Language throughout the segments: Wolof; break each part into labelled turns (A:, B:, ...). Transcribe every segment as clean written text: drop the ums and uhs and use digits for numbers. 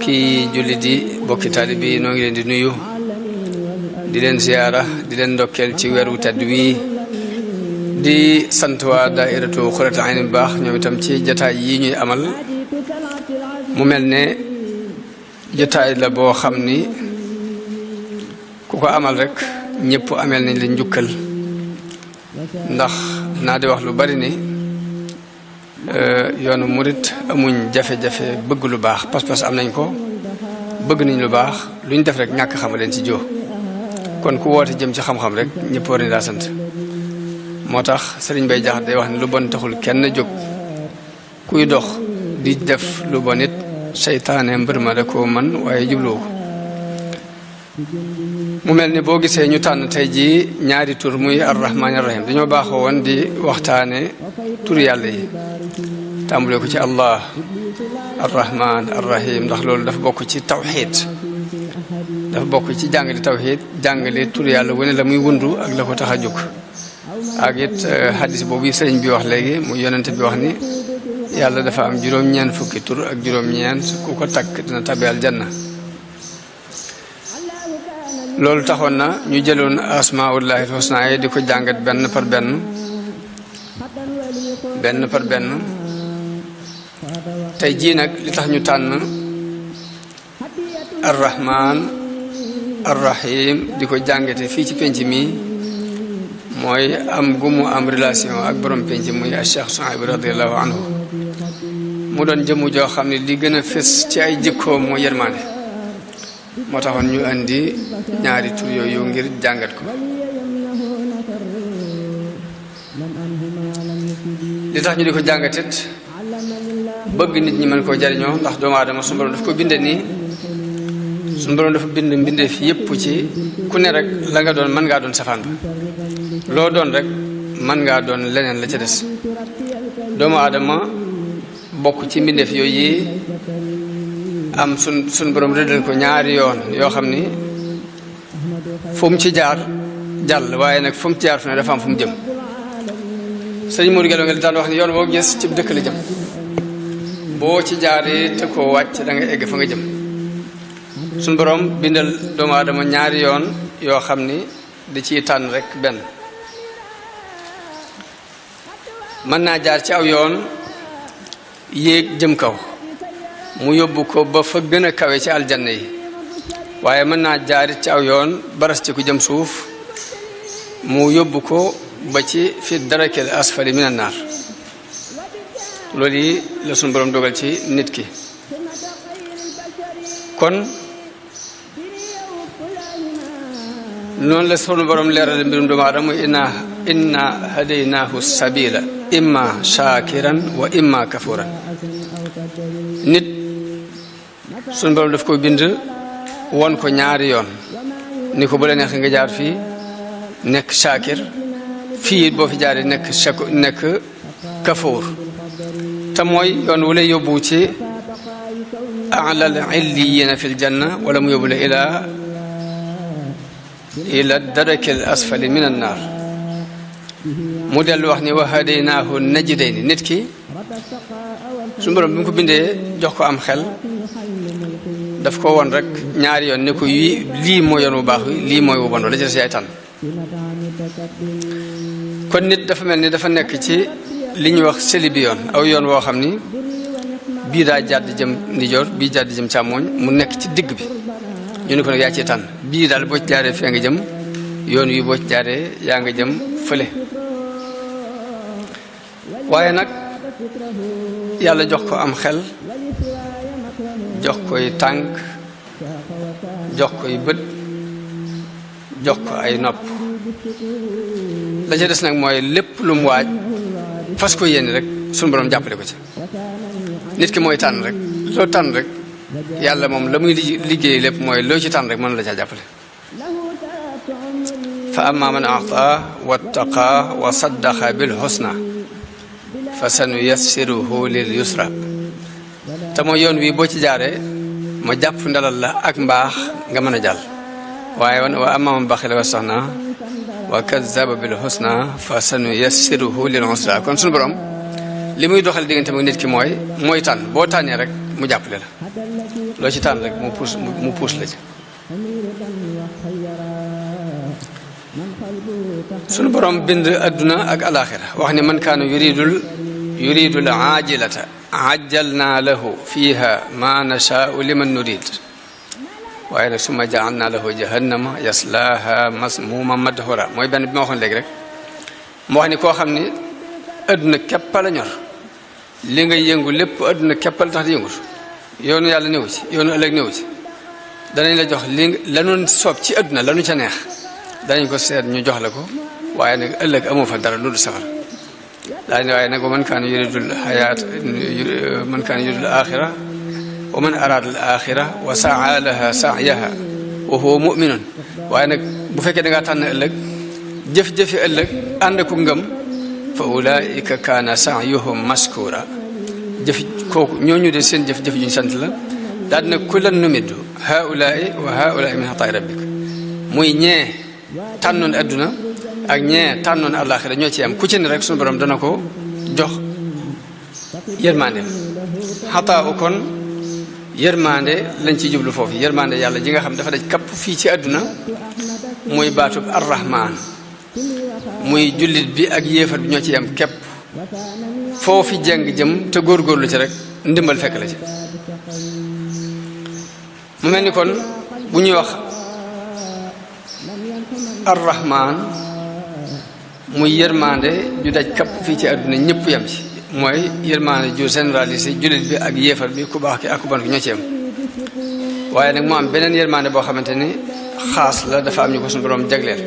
A: bokki jullit yi bokki taalibe yi noo ngi leen di nuyu di leen ziyaara di leen ndokkeel ci weeru tedd wi di sant waa daairatu Qurratul Ayni bu baax ñoom itam ci jataay yi ñuy amal mu mel ne jataay la boo xam ni ku ko amal rek ñëpp amel nañ leen njukkal ndax naa di wax lu bari ni yoonu murit amuñ jafe-jafe bëgg lu baax pas-pas am nañ ko bëgg nañ lu baax lu ñu def rek ñàkk xam leen ci joo kon ku woote jëm ci xam-xam rek ñëpp war nañ laa sant moo tax Sëriñ Bay Jaxate day wax ne lu bon taxul kenn jóg kuy dox di def lu bon it seytaane mbër ma da koo man waaye jubluwu ko mu mel ni boo gisee ñu tànn tey jii ñaari tur muy arrahmaani arrahim dañoo baaxoo woon di waxtaane tur yàlla yi tàmbule ko ci allah arrahman arrahim ndax loolu dafa bokk ci tawxiid dafa bokk ci jàngale tawxiid jàngale tur yàlla wane la muy wundu ak la ko tax a jóg ak it hadis boobu sëriñ bi wax léegi muy yonente bi wax ni yàlla dafa am juróom-ñeent fukki tur ak juróom-ñeent ku ko takk dina tabi aljanna loolu taxoon na ñu jëloon asmaullahi husna yi di ko jàngat benn par benn tey jii nag li tax ñu tànn arrahman arrahim di ko jàngate fii ci penc mi mooy am gu mu am relation ak borom penc muy Cheikh Souhaïbou radiallahu anhu mu doon jëmu joo xam ne li gën a fës ci ay jikkoom moo yërmaande moo taxoon ñu andi ñaari tur yooyu ngir jàngat ko li tax ñu di ko jàngatit bëgg nit ñi mën koo jariñoo ndax doomu aadama suñu borom daf ko binde nii suñu borom dafa bind mbindeef yépp ci ku ne rek la nga doon mën ngaa doon safaan ba loo doon rek mën ngaa doon leneen la ca des doomu aadama bokk ci mbindeef yooyu yi am sun borom rëddal ko ñaari yoon yoo xam ni fu mu ci jaar jàll waaye nag fu mu ci jaar fu ne dafa am fu mu jëm sëñ Mourou Guèye nga li daan wax ni yoon boo gis ci dëkk la jëm boo ci jaaree te koo wàcc da nga egg fa nga jëm suñ borom bindal doomu aadama ñaari yoon yoo xam ni da ciy tànn rek benn mën naa jaar ci aw yoon yéeg jëm kaw mu yóbbu ko ba fa gën a kawe ci aljanna yi waaye mën naa jaarit ci aw yoon baras ci ku jëm suuf mu yóbbu ko ba ci fi darakil asfali minan naar loolu yi la suñu borom dogal ci nit ki kon noonu la sunu borom leeral mbirum doomu aadama muy inna hadaynaahu sabila imma shakiran wa imma kafuran nit sunu borom daf ko bind won ko ñaari yoon ni ko bu la neex nga jaar fii nekk shakir fii it boo fi jaaree nekk kafuur te mooy yoon wu lay yóbbu ci alal illiyina fil janna wala mu yóbbu la ila darakil asfali min an naar mu dellu wax ni wa hadaynaahu najdayni nit ki suñu borom bi mu ko bindee jox ko am xel daf ko woon rek ñaari yoon ne ko lii mooy yoon wu baax wi lii mooy wu bon la ci yaay tànn kon nit dafa mel ni dafa nekk ci li ñuy wax seli bi yoon aw yoon woo xam ni bii daa jàdd jëm ndijoor bii jàdd jëm càmmooñ mu nekk ci digg bi ñu ne ko nag yaa ci tànn bii daal boo ci jaaree fee nga jëm yoon wi boo ci jaaree yaa nga jëm fële waaye nag yàlla jox ko am xel jox koy tànk jox koy bët jox ko ay nopp la ca des nag mooy lépp lu mu waaj fas ko yéene rek suñu borom jàppale ko ci nit ki mooy tànn rek loo tànn rek yàlla moom la muy liggéey lépp mooy loo ci tànn rek mën la caa jàppale fa amma man a'ta wattaqa wa saddaqa bil husna fa sanuyassiruhu lil yusra te mooy yoon wi boo ci jaaree ma jàpp ndalal la ak mbaax nga mën a jàll waaye wa amma man baxila wastaxna wa kazzaba bil husna fa sanuyassiruhu lil usra kon suñu borom li muy doxal diggante ak nit ki mooy tànn boo tànnee rek mu jàppale la loo ci tànn rek mu puus la ci sunu borom bind adduna ak alaxira wax ne man kaana yuridul aajilata ajjalna lahu fiha ma nashaau liman nurid waaye nag summa jaalna lahu jahannama yaslaha masmuma madhura mooy benn bi ma waxoon léegi rek moo wax ni koo xam ni adduna képp la ñor li nga yëngu lépp adduna képp la tax di yëngut yoonu yàlla néew ci yoonu ëllëg néew ci danañ la jox li lanoon soob ci adduna lanu ca neex danañ ko seet ñu jox la ko waaye nag ëllëg amoo fa dara loolu safara daa ne waaye nag wa man kaana yuridul hayaat man kaana yuridul axira wa man araada al axira wa saa laha saayaha wa huwa muminun waaye nag bu fekkee da ngaa tànn ëllëg jëf-jëfi ëllëg ànd ku ngëm fa ulaika kaana saayuhum maskura jëf kooku ñooñu de seen jëf-jëf juñ sant la daal dina kullan numiddu haulaai wa haulaai min ataai rabbik muy ñee tànnoon adduna ak ñee tànnoon àllaaxira ñoo ci am ku ci ne rek suñu borom dana ko jox yërmande xataa u kon yërmande lañ ci jublu foofu yërmande yàlla ji nga xam dafa daj kapp fii ci adduna muy baatub arrahman muy jullit bi ak yéefar bi ñoo ci am képp foofi jeng jëm te góorgóorlu ci rek ndimbal fekk la ci mu mel ni kon bu ñuy wax arrahman muy yërmande ju daj kapp fii ci àdduna ñëpp yam ci mooy yërmande ju généralisé jullit bi ak yéefar bi ku baax ki ak ku bon ki ñoo ci yam waaye nag mu am beneen yërmande boo xamante ni xaas la dafa am ñu ko suñu borom jagleel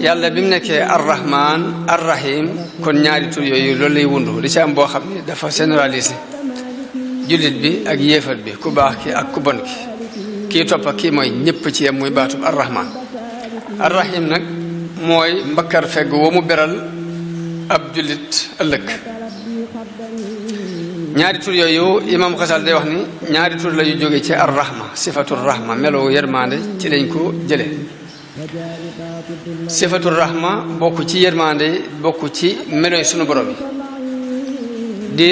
A: yàlla bi mu nekkee arrahman arrahim kon ñaari tur yooyu loolu lay wundu li ci am boo xam ne dafa généralisé jullit bi ak yéefar bi ku baax ki ak ku bon ki kii topp ak kii mooy ñëpp ci yam muy baatub arrahman arrahim nag mooy mbakkar fegg wa mu beral ab jullit ëllëg ñaari tur yooyu imam xasal day wax ni ñaari tur la yu jóge ci arrahma sifatu rahma meloo yërmande ci lañ ko jële sifatu rahma bokk ci yërmande bokk ci meloy sunu borom yi di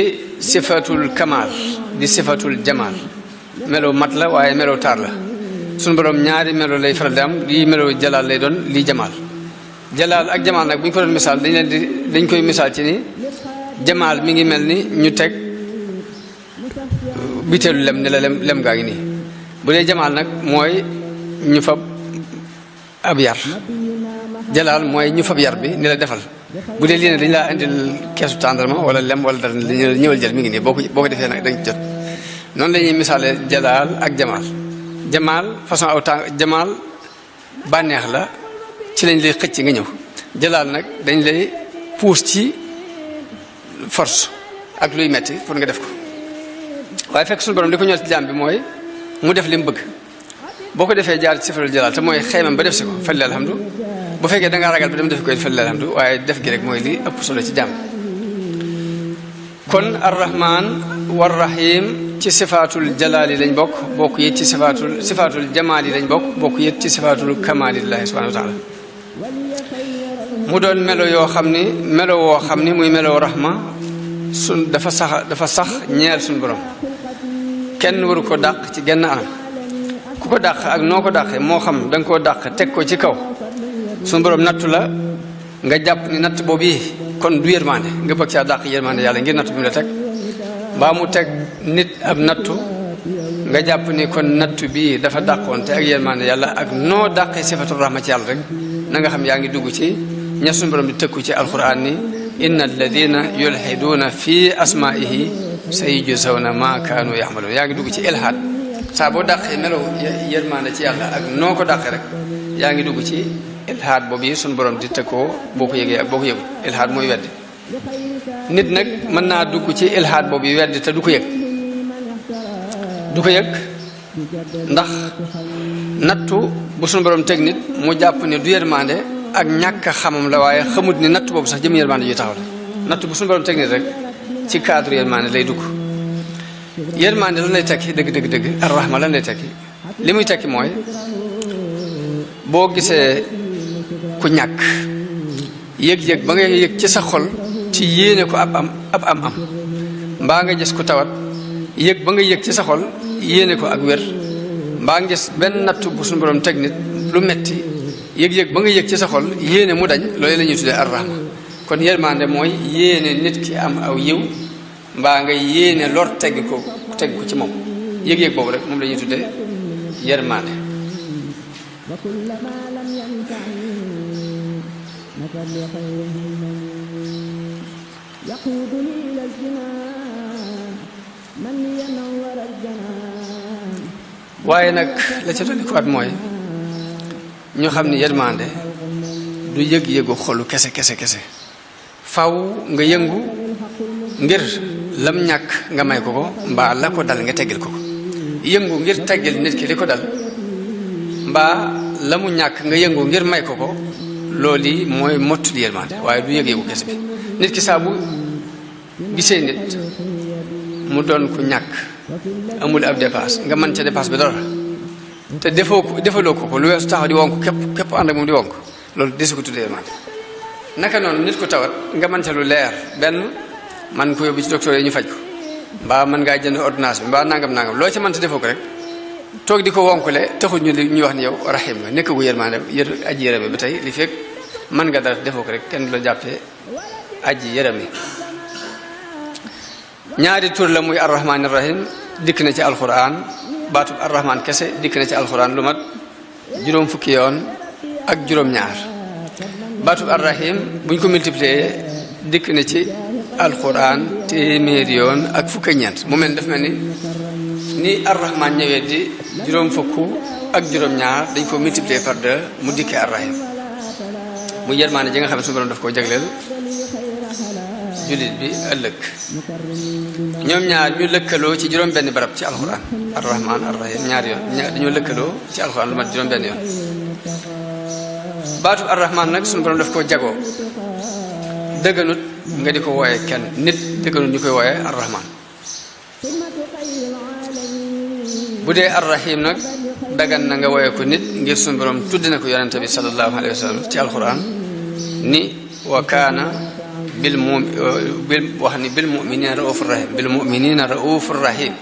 A: sifatul kamal di sifatul jamal melo mat la waaye melo taar la sunu borom ñaari melo lay faral di am lii melo jalaal lay doon lii jamaal jalaal ak jamaal nag bu ñu ko doon misaal dañ koy misaal ci ni jamaal mi ngi mel ni ñu teg biteelu lem ne la lem gaa ngi nii bu dee jamaal nag mooy ñu fab ab yar jalaal mooy ñu fab yar bi ni la defal bu dee lii ne dañ laa indil keesu tàndarma wala lem wala dara dañu ñëwal jël mi ngi nii boo ko defee nag dañ jot noonu la ñuy misaale jalaal ak jamaal jamaal façon aw tàng jamaal bànneex la ci lañ lay xëcc nga ñëw jalaal nag dañ lay puus ci force ak luy metti pour nga def ko waaye fekk suñu borom li ko ñor ci jaam bi mooy mu def li mu bëgg boo ko defee jaar ci sifatul jalaal te mooy xeymam ba def si ko falli alhamdu bu fekkee da ngaa ragal ba dem def ko falli alhamdu waaye def gi rek mooy li ëpp solo ci jaam kon arrahman warrahim ci sifaatul jalaal yi lañ bokk yit ci sifaatul jamaal yi lañ bokk yit ci sifaatul kamaal yi lillahi subhanahu wa taala mu doon melo yoo xam ni melo woo xam ni muy melo rahma dafa sax ñeel suñu borom kenn waru ko dàq ci genn anam ku ko dàq ak noo ko dàqee moo xam da nga koo dàq teg ko ci kaw suñu borom nattu la nga jàpp ni natt boobu yi kon du yërmande nga bëgg caa dàq yërmande yàlla ngir nattu bi mu la teg mbaa mu teg nit ab nattu nga jàpp ni kon nattu bii dafa dàqoon te ak yërmande yàlla ak noo dàqee sifatul rahma ci yàlla rek na nga xam yaa ngi dugg ci ña suñu borom di tëkku ci alquran ni inna alladina yulhiduuna fi asmaihi sayujzawna ma kaanu ya'maluun yaa ngi dugg ci ilhaad saa boo dàqee melaw yërmande ci yàlla ak noo ko dàqee rek yaa ngi dugg ci ilhaad boobu yi suñu borom di tëkkoo boo ko yëgee ak boo ko yëgul ilhaad mooy weddi nit nag mën naa dugg ci ilhaad boobu yi weddi te du ko yëg ndax nattu bu suñu borom teg nit mu jàpp ne du yërmande ak ñàkk a xamam la waaye xamut ni natt boobu sax jëm yërmande ju taxaw la natt bu suñu borom teg nit rek ci cadre yërmande lay dugg yërmande lan lay tekki dëgg arrahma lan lay tekki li muy tekki mooy boo gisee ku ñàkk yëg-yëg ba nga yëg ci sa xol ci yéene ko ab am mbaa nga gis ku tawat yëg ba nga yëg ci sa xol yéene ko ak wér mbaa ngis benn nattu bu suñu borom teg nit lu metti yëg-yëg ba nga yëg ci sa xol yéene mu dañ loolu la ñuy tuddee ar-rahma kon yërmande mooy yéene nit ki am aw yiw mbaa nga yéene lor teg ko ci moom yëg-yëg boobu rek moom la ñuy tuddee yërmande waaye nag la ca dolli ko at mooy ñu xam ni yërmande du yëg-yëgu xolu kese faw nga yëngu ngir lam ñàkk nga may ko mbaa la ko dal nga teggil ko yëngu ngir teggil nit ki li ko dal mbaa la mu ñàkk nga yëngu ngir may ko loolu yi mooy mottu di yërmande waaye du yëg-yëgu kese bi nit ki saa bu gisee nit mu doon ku ñàkk amul ab dépasse nga mën ca dépasse bi dara te defaloo ko lu weesu taxaw di wonk képp ànd ak moom di wonk loolu desu ko tuddee yërmande naka noonu nit ko tawat nga mën ca lu leer benn man ko yóbbu ci docteur yi ñu faj ko mbaa mën ngaa jënd ordonnance bi mbaa nangam loo ca mën ta defoo ko rek toog di ko wonkule taxul ñu wax ni yow rahim nga nekk gu yërmande aji yërëme ba tey li fekk mën nga dara defoo ko rek kenn du la jàppee aji yërëme ñaari tur la muy arrahman arrahim dikk na ci alquran baatub arrahman kese dikk na ci alquran lu mat juróom fukki yoon ak juróom-ñaar baatub arrahim buñ ko multiplier dikk na ci alquran téeméeri yoon ak fukk ak ñeent mu mel daf mel ni arrahman ñëwee di juróom fukk ak juróom-ñaar dañ ko multiplier par 2 mu dikkee arrahim mu yërmaane ji nga xam ne suñu borom daf koo jagleel jullit bi ëllëg ñoom ñaar ñu lëkkaloo ci juróom benn barab ci alxuraan arrahman arrahim ñaar yoon dañoo lëkkaloo ci alxuraan lu mat juróom benn yoon baatu arrahman nag suñu borom daf koo jagoo dëgganut nga di ko wooye kenn nit dëgganut ñu koy wooye arrahman bu dee arrahim nag dagan na nga wooye ko nit ngir suñu borom tudd na ko yonente bi sallallahu alayhi wa sallam ci alxuraan ni wa kaana bil muminina raufur rahim bil muminina raufur rahim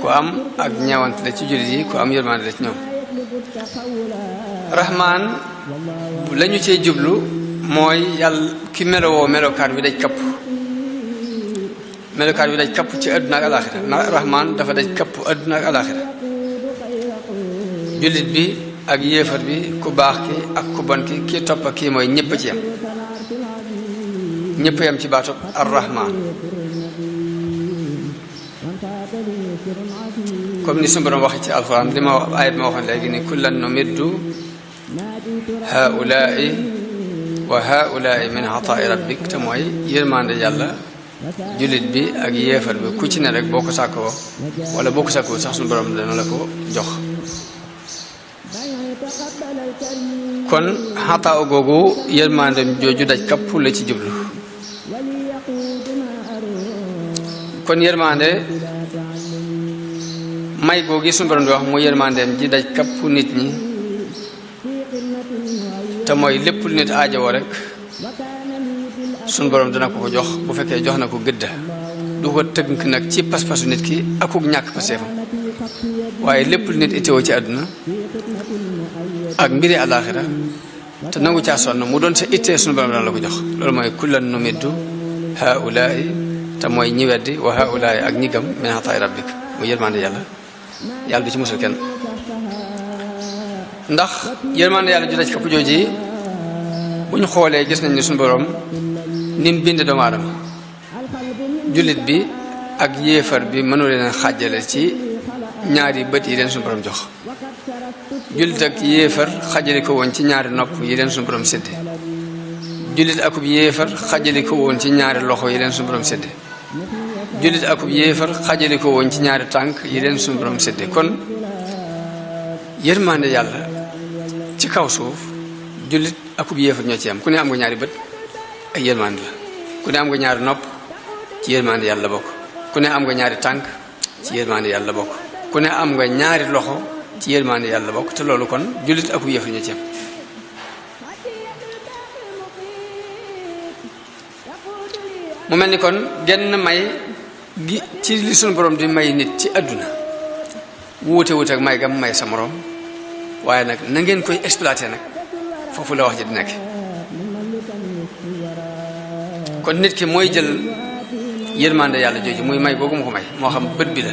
A: ku am ak ñeewante la ci jullit yi ku am yërmande la ci ñoom rahman la ñu cee jublu mooy yàlla ki melowoo melokaan wi daj kapp melokaan wi daj kapp ci àdduna ak alaxira ndax rahman dafa daj kapp àdduna ak alaxira jullit bi ak yéefar bi ku baax ki ak ku bon ki kii topp kii mooy ñëpp ci yam ñëpp yam ci baatu arrahman comme ni suñu borom waxee ci alquran li ma wax ayat ma waxoon léegi ni kullan numiddu haulaai wa haulaai min ataai rabbik te mooy yërmande yàlla jullit bi ak yéefar bi ku ci ne rek boo ko sàkkoo wala boo ko sàkkoo sax suñu borom dana la ko jox kon xataa googu yërmande jooju daj kapp la ci jublu kon yërmande may googi suñu borom di wax mu yërmandeem ji daj kapp nit ñi te mooy lépp lu nit aajowoo rek suñu borom dana ko jox bu fekkee jox na ko gëdda du ko tënk nag ci pas-pasu nit ki akuk ñàkk paseefam waaye lépp lu nit itteewoo ci àdduna ak mbiri àllaaxira te nangu caa sonn mu doon sa ittee suñu borom dana la ko jox loolu mooy kullan numiddu haulaai te mooy ñi weddi wa haulaai ak ñi gëm min ataay rabbik mu yërmande yàlla du ci musul kenn ndax yërmande yàlla ju daj kapp jooji bu ñu xoolee gis nañ ne suñu borom ni mu bind doomu aadama jullit bi ak yéefar bi mënu leen a xàjjale ci ñaari bët yi leen suñu borom jox jullit ak yéefar xàjjale ko woon ci ñaari nopp yi leen suñu borom sédde jullit akub yéefar xàjjale ko woon ci ñaari loxo yi leen suñu borom sédde jullit akub yéefar xàjjale ko woon ci ñaari tànk yi leen suñu borom sédde kon yërmande yàlla ci kaw suuf jullit akub yéefar ñoo ci am ku ne am nga ñaari bët ay yërmande la ku ne am nga ñaari nopp ci yërmande yàlla bokk ku ne am nga ñaari tànk ci yërmande yàlla bokk ku ne am nga ñaari loxo ci yërmande yàlla bokk te loolu kon jullit akub yéefar ñoo ci am mu mel ni kon genn may gi ci li sunu borom di may nit ci àdduna wuute ak may gam may sa morom waaye nag na ngeen koy exploiter nag foofu la wax ji di nekk. kon nit ki mooy jël yërmande yàlla jooju muy may googu mu ko may moo xam bët bi la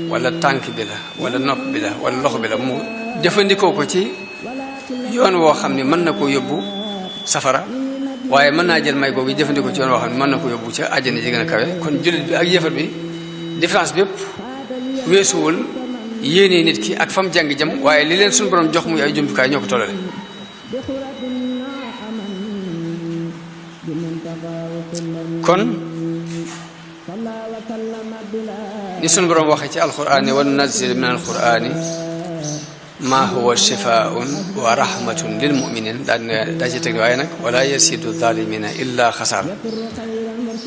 A: wala tànk bi la wala nopp bi la wala loxo bi la mu jëfandikoo ko ci yoon woo xam ne mën na koo yóbbu safara waaye mën naa jël may googu jëfandikoo ci yoon woo xam ne mën na ko yóbbu ca àjjana ji gën a kawe. kon jullit bi ak yéefar bi différence bépp weesuwul yéene nit ki ak fam jàng jëm waaye li leen suñu borom jox muy ay jumtukaay ñoo ko tollale. kon ni suñu borom waxee ci alquran ne wa nunazzil min alqurani ma huwa shifaun wa rahmatun lil muminin daa ci teg waaye nag wala yasidu zalimina illa xasaar.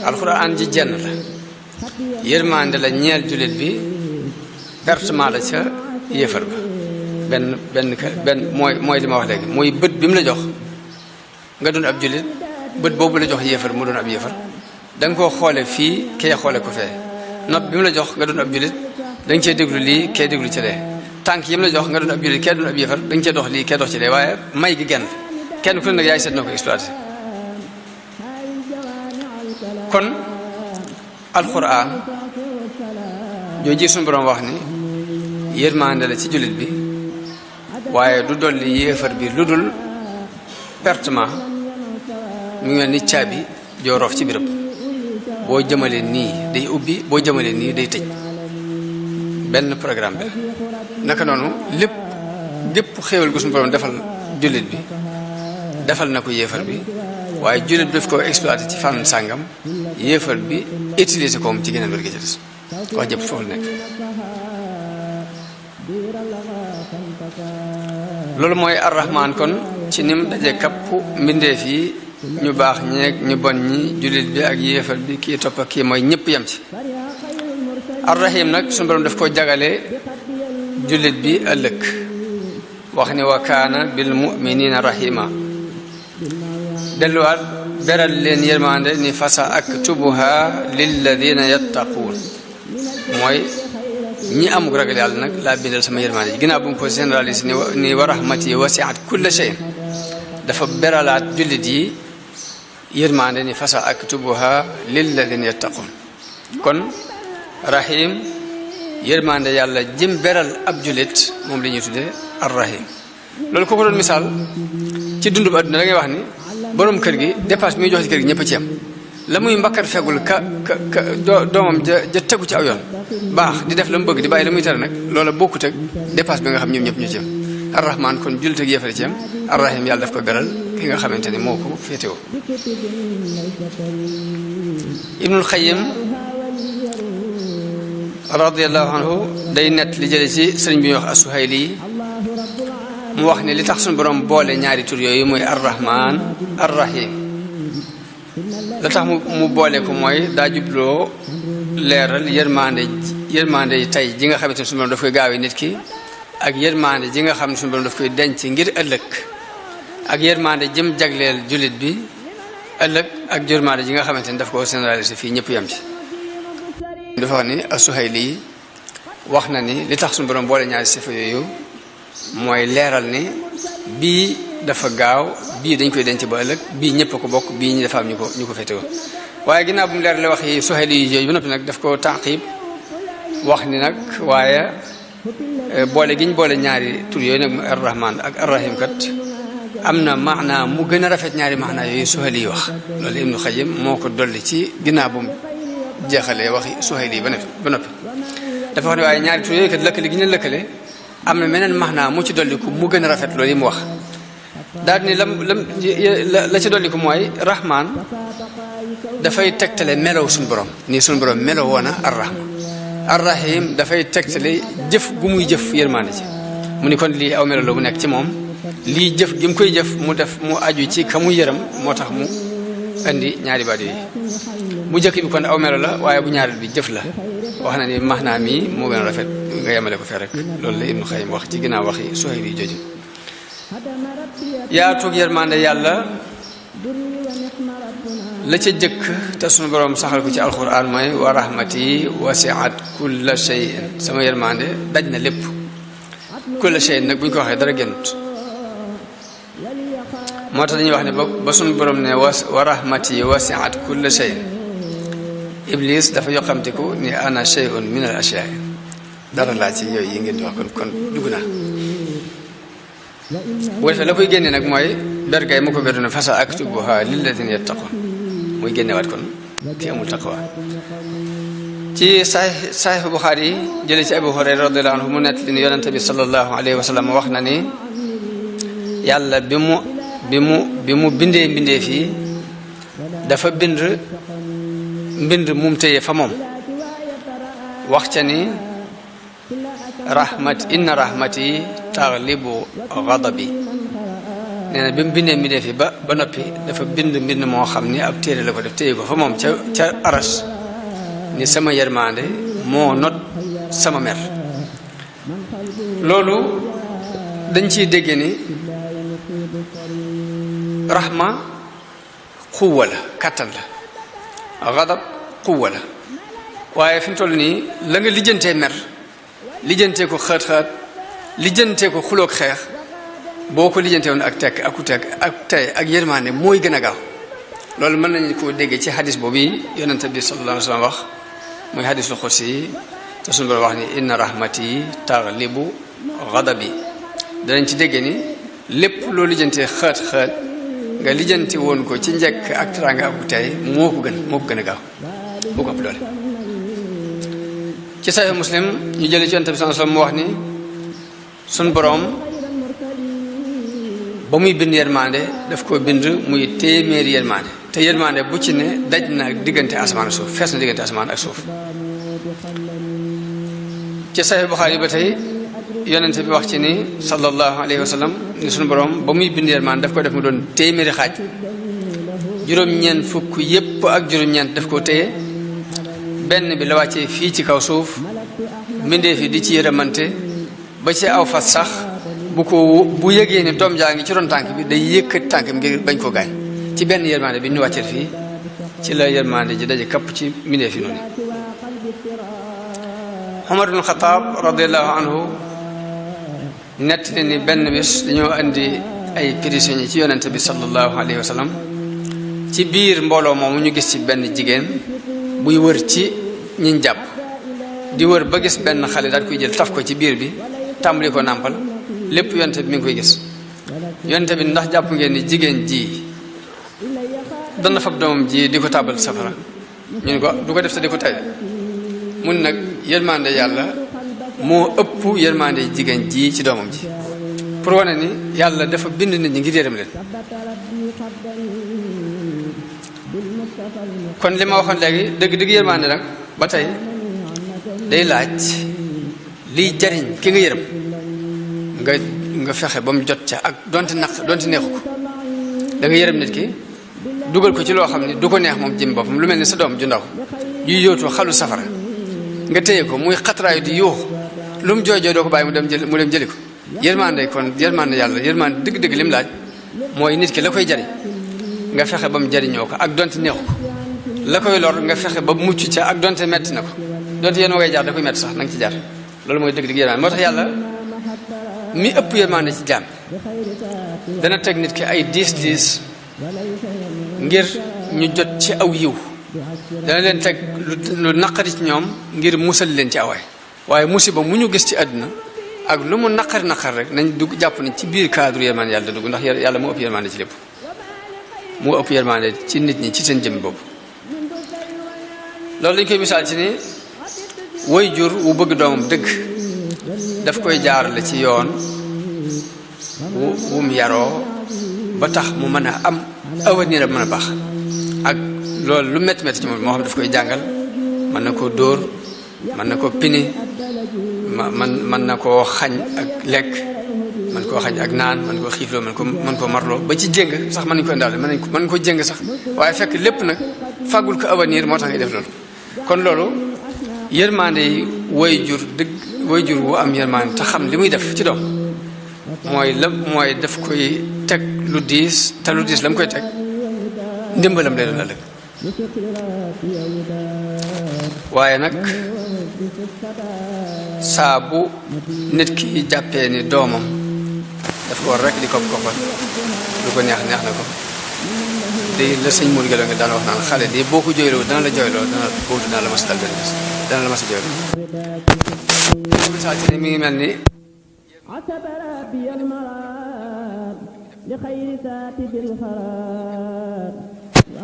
A: alquran ji jenn la yërmande la ñeel jullit bi pertement la ca yéefar ba benn mooy li ma wax léegi mooy bët bi mu la jox nga doon ab jullit bët boobu la jox yéefar mu doon ab yéefar da nga koo xoole fii kee xoole ko fee. nopp bi mu la jox nga doon ab jullit da nga cee déglu lii kee déglu ci lee. tànk yi mu la jox nga doon ab jullit kee doon ab yéefar da nga cee dox lii kee dox ci lee waaye may gi genn kenn ku ne nag yaay seet noo ko exploité. kon alquran jooju suñu borom wax ni yërmande la ci jullit bi waaye du dolli yéefar bi lu dul pertement mu ngi mel ni caabi joo roof ci birëb boo jëmalee nii day ubbi boo jëmalee nii day tëj benn programme bi naka noonu lépp xéewal gu suñu borom defal jullit bi defal na ko yéefar bi waaye jullit bi daf ko exploité ci fànn sàngam yéefar bi utiliser ko ci geneen wér gi ci des wax jëpp foofu nekk. loolu mooy arrahman kon ci nim daje kapp mbindeef yi ñu baax ñeeg ñu bon ñi jullit bi ak yéefar bi kii topp ak kii mooy ñëpp yem ci. arrahim nag suñu borom daf ko jagale jullit bi ëllëg wax ni wa kaana bil muminina rahima delluwaat beral leen yërmande ni fasa aktubuha lilladina yattaquun mooy ñi amuk ragal yàlla nag laa bindal sama yërmande ji ginnaaw bu mu ko généralise ni wa rahmati wasiat kulla shay dafa beralaat jullit yi yërmande ni fasa aktubuha lilladina yattaquun. kon rahim yërmande yàlla jëm beral ab jullit moom la ñuy tuddee arrahim. loolu ko doon misaal ci dundu ba àdduna da ngay wax ni borom kër gi dépasse mi jox ci kër gi ñëpp a ci am la muy mbakkar fegul ka doomam ja tegu ci aw yoon baax di def la mu bëgg di bàyyi la muy tere nag loola bokkut ak dépasse bi nga xam ñoom ñëpp ñu ci am. arrahman kon jullit ak yéefar ci am arrahim yàlla daf ko beral ki nga xamante ni moo ko féetewoo. Ibnul Xayyim radiyallahu anhu day nett li jële ci sëriñ bi ñuy wax as-Suhayli mu wax ne li tax suñu borom boole ñaari tur yooyu mooy arrahman arrahim la tax mu boole ko mooy daa jubloo leeral yërmande yi tey ji nga xamante ne suñu borom daf koy gaawee nit ki ak yërmande ji nga xam ne suñu borom daf koy denc ngir ëllëg ak yërmande jëm jagleel jullit bi ëllëg ak yërmande ji nga xamante ne daf ko généraliser fii ñëpp yam ci. dafa wax ni as-Suhayli wax na ni li tax suñu borom boole ñaari sifa yooyu mooy leeral ni bii dafa gaaw bii dañ koy denc ba ëllëg bii ñëpp a ko bokk bii ñi dafa am ñu ko féetewoo waaye ginnaaw bu mu leeralee wax yi Suhayli yi yooyu ba noppi nag daf ko taqib wax ni nag waaye boole gi ñu boole ñaari tur yooyu nag muy arrahman ak arrahim kat am na maanaa mu gën a rafet ñaari maanaa yooyu Suhayli yi wax loolu Ibnu Xayyim moo ko dolli ci ginnaaw bu mu jeexalee waxi Suhayli yi ba noppi dafa wax ne waaye ñaari tur yooyu kat lëkkale gi ñu lëkkale am na meneen maanaa mu ci dolliku mu gën a rafet loolu yi mu wax daal ni la ci dolliku mooy rahman dafay tegtale melow suñu borom nii suñu borom melow woona arrahman arrahim dafay tegtale jëf gu muy jëf yërmande ci mu ni kon lii aw melo la bu nekk ci moom lii jëf gi mu koy jëf mu def mu aju ci ka mu yërëm moo tax mu indi ñaari baat yooyu bu njëkk bi kon aw melo la waaye bu ñaareel bi jëf la wax na ni maanaa mii moo gën a rafet nga yemale ko fee rek loolu la Ibnu Xayyim wax ci ginnaaw waxi Suhayli jooju. yaatug yërmande yàlla la ca jëkk te sunu borom saxal ko ci alquran mooy wa rahmati wasi'at kulla shay'in sama yërmande daj na lépp kulla shay'in nag bu ñu ko waxee dara génnut moo tax dañuy wax ne ba sunu borom ne wa rahmati wasi'at kulla shay'in iblis dafa yoxamtiku ni ana shay'un min al ashyaa dara laa ci yooyu yi ngeen di wax kon dugg naa bu defee la koy génne nag mooy bergay mu ko berdu ne fasa aktubuha lilladina yattaqun muy génnewaat kon ki amul taqwa ci saxiix Buxaari yi jële ci Abu Hurayra radiyallahu anhu mu nett li ni yonente bi sallallahu alayhi wa sallam wax na ni yàlla bi mu bindee fii dafa mbind mum téye fa moom wax ca ni inna rahmati taglibu ghadabi nee na bi mu bindee fi ba noppi dafa mbind moo xam ni ab téere la ko def téye ko fa moom ca aras ni sama yërmande moo not sama mer loolu dañ ciy dégg ni rahma xuwa la kàttan la ghadab xuwa la waaye fi mu toll nii la nga lijjantee mer lijjantee ko xaat-xaat lijjantee ko xuloog xeex boo ko lijjantee woon ak tekk ak tey ak yërmaande mooy gën a gaaw loolu mën nañu koo déggee ci hadis boobu yonente bi sallallahu alayhi wa sallam wax muy hadis lu xursi yi te suñu borom wax ni inna rahmati taglibu ghadabi danañ ci déggee ni lépp loo lijjantee xaat-xaat nga lijjanti woon ko ci njëkk ak teraanga ak tey moo ko gën a gaaw moo ko ëpp doole ci Sahih Muslim ñu jëlee ci yonente bi sallallahu alayhi wa sallam mu wax ni suñ boroom ba muy bind yërmande daf ko bind muy téeméeri yërmande te yërmande bu ci ne daj na diggante asamaan ak suuf fees na diggante asamaan ak suuf ci Sahih Buxaari ba tey yonente bi wax ci ni sallallahu alayhi wa sallam ni suñu boroom ba muy bind yërmande daf ko def mu doon téeméeri xaaj juróom-ñeent fukk yépp ak juróom-ñeent daf ko téye benn bi la wàccee fii ci kaw suuf mbindee fi di ci yërëmante ba ci aw fas sax bu yëgee ni doom jaa ngi ci ron tànk bi day yëkkat tànk bi ngir bañ koo gaañ ci benn yërmande bi ñu wàcceel fii ci la yërmande ji daje kapp ci mbindee fi noonu Umar ibn Xataab radiyallahu anhu nett ni benn bis dañoo andi ay prisonniers ci yonente bi sallallahu alayhi wa sallam ci biir mbooloo moomu ñu gis ci benn jigéen buy wër ci ñiñ jàpp di wër ba gis benn xale daal koy jël taf ko ci biir bi tàmbali ko nàmpal lépp yonente bi mi ngi koy gis yonente bi ndax jàpp ngeen ni jigéen ji dana fab doomam ji di ko tàbbal safara ñu ne ko du ko def te di ko tay mun nag yërmande yàlla moo ëpp yërmande jigéen ji ci doomam ji pour wane ni yàlla dafa bind nit ñi ngir yërëm leen kon li ma waxoon léegi dëgg yërmande nag ba tey day laaj liy jariñ ki nga yërëm nga fexe ba mu jot ca ak donte neexu ko da nga yërëm nit ki dugal ko ci loo xam ne du ko neex moom jëm boppam lu mel ni sa doom ju ndaw yuy yóotu xalu safara nga téye ko muy xatraayu di yuuxu lu mu jooy doo ko bàyyi mu dem jëli ko yërmande kon yërmande yàlla yërmande dëgg-dëgg lim laaj mooy nit ki la koy jariñ nga fexe ba mu jariñoo ko ak donte neexu ko la koy lor nga fexe ba mucc ca ak donte metti na ko donte yéen ngay jaar da koy metti sax na nga ci jaar loolu mooy dëgg-dëgg yërmande moo tax yàlla mi ëpp yërmande ci jaam dana teg nit ki ay diis ngir ñu jot ci aw yiw dana leen teg lu naqari ci ñoom ngir musal leen ci awaay waaye musiba mu ñu gis ci àdduna ak lu mu naqar rek nañ dugg jàpp nañ ci biir cadre yërmande yàlla da dugg ndax yàlla moo ëpp yërmande ci lépp moo ëpp yërmande ci nit ñi ci seen jëm boobu loolu dañ koy misaal ci ni way jur wu bëgg doomam dëgg daf koy jaarale ci yoon wu mu yaroo ba tax mu mën a am avenir a mën a baax ak loolu lu métti ci moom moo xam daf koy jàngal mën na koo dóor mën na koo pini mën na koo xañ ak lekk mën koo xañ ak naan mën koo xiifloo mën koo marloo ba ci jéng sax mën nañu ko indaale mën ko jéng sax waaye fekk lépp nag fàggul ko avenir moo tax ngay def loolu kon loolu yërmande yi way jur wu am yërmande te xam li muy def ci doom mooy daf koy teg lu diis te lu diis la mu koy teg ndimbalam lay doon ëllëg waaye nag saa bu nit ki jàppee ni doomam dafa war rek di kopp koppal lu ko neex neex na ko di la sëñ Mourou Gelo nga daan wax naan xale di boo ko jooyloo dana la jooyloo dana la mas dal benn bés dana la mas a jooyloo misaal ci ni mi ngi mel ni